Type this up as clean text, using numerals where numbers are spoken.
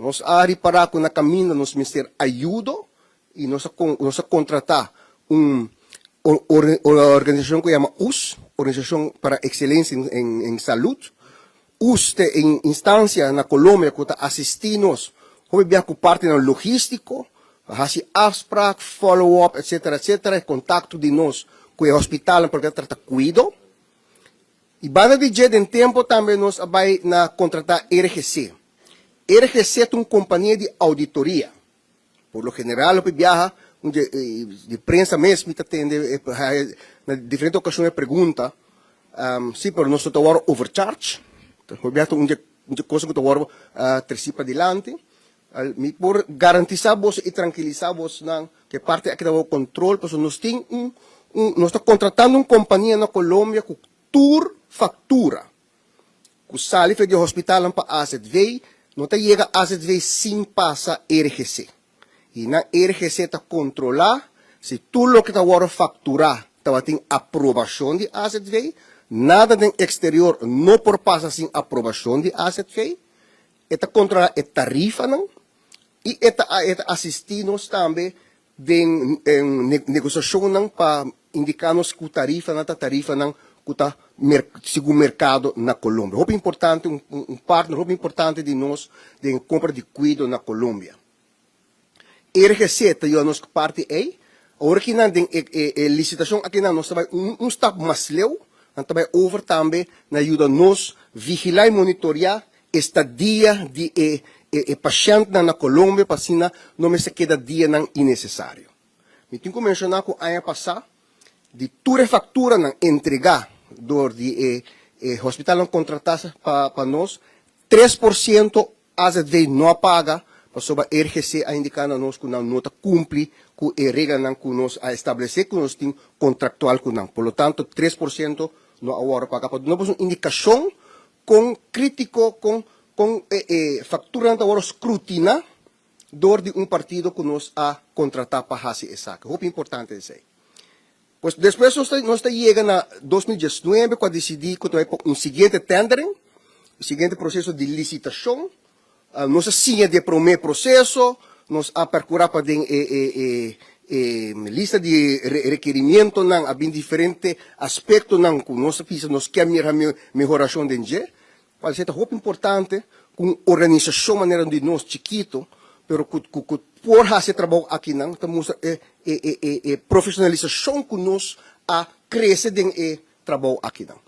Nos a ripará ku na kaminda nos mester ayudo i nos a nos a kontratá un organisashon ku yama us, Organisashon para Ekselensia en Salud. Us ta e instansia na Colombia ku ta asistí nos hopi bia ku partinan logístiko, pa hasi afsprak, follow up, etsetera, etsetera, e kontakto di nos ku e hospitalnan por ke ta trata kuido. I banda di dje den tempo tambe nos a bai na kontratá RGC. RGC ta un kompania di auditoria. Por lo general hopi biaha un dje di prensa mes mi ta tende na diferente okashon e pregunta, si pero nos no ta wòrdu overcharge? Hopi biaha ta un dje kosa ku ta wòrdu tresí padilanti. Mi por garantisá boso i trankilisá bosnan ku e parti aki ta baho kontrol pasobra nos tin un un nos ta kontratando un kompania na Colombia ku tur faktura ku sali for di hospitalnan pa azv no ta yega azv sin pasa RGC. I nan RGC ta kontrolá si tur loke ta wòrdu fakturá tabatin aprobashon di azv. Nada den eksterior no por pasa sin aprobashon di azv. E ta kontrolá e tarifanan i e ta e ta asistí nos tambe den negosiashonnan pa indiká nos ku tarifanan ta tarifanan ku ta segun merkado na Colombia. Hopi importante, un partner hopi importante di nos den kompra di kuido na Colombia. RGC ta yuda nos ku parti ei. Awor akinan den e lisitashon akinan nos ta bai un stap mas leu, nan ta bai over tambe na yuda nos vigilá i monitoreá estadia di e pashèntnan na Colombia pa asina no mester keda dianan inesesario. Mi tin ku menshoná ku aña pasá di tur e fakturanan entregá dor di e hospitalnan kontratá pa nos, 3% AZV no a paga pasobra RGC a indiká na nos ku nan no ta kumpli ku e reglanan ku nos a establesé ku nos tin kontraktual ku nan. Por lo tanto 3% no a wòrdu paga. Pa duna boso un indikashon kon krítiko, kon kon e e fakturanan ta wòrdu skrutiná dor di un partido ku nos a kontratá pa hasi esaki. Hopi importante esei. Pues despues nos ta nos ta yega na 2019 ku a disidí ku ta bai pa un siguiente tendering, un siguiente proseso di lisitashon. Nos a siña di e promé proseso, nos a perkurá pa den e e e e lista di rekerimientonan a bin diferente aspektonan ku nos a bisa nos ke mira mehorashon den dje. Cual esei ta hopi importante cu un organisacion manera di nos chikito pero cu cu cu por haci e trabou akinan ta mustra e e e e profesionalisacion cu nos a crece den e trabou akinan.